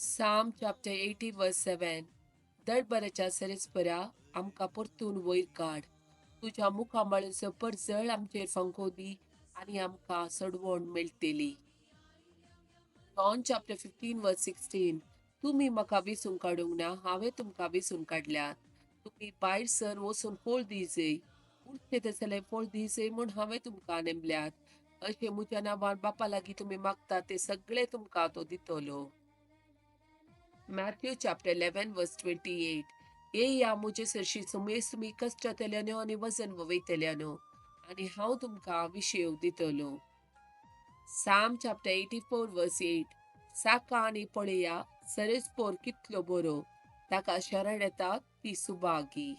Psalm chapter 80 verse 7. दडबराच्या सरेस्परा आमकां परतून वयर काड, तुज्या मुखामळाचो परजळ आमचेर फांको दी आनी आमकां सडवण मेळटली. John chapter 15 verse 16. तुमी म्हाका वेंचून काडूंक ना, हांवें तुमकां वेंचून काडल्यात. तुमी भायर सर वचून फळ दिजय, उरचें तसलें फळ दिजय म्हूण हांवें तुमकां नेमल्यात. अशें म्हज्या नांवान बापा लागीं तुमी मागतात तें सगळें तुमकां तो दितलो. Matthew chapter 11 verse 28. येया म्हजे सरशी समेस्त तुमी कश्टतल्यानो आनी वजन वयतल्यानो आनी हांव तुमकां विशेव दितलो. Psalm chapter 84 verse 8. चाखा आनी पळया, सरेस्पोर कितलो बरो, ताका शरण येतात ती सुभागी.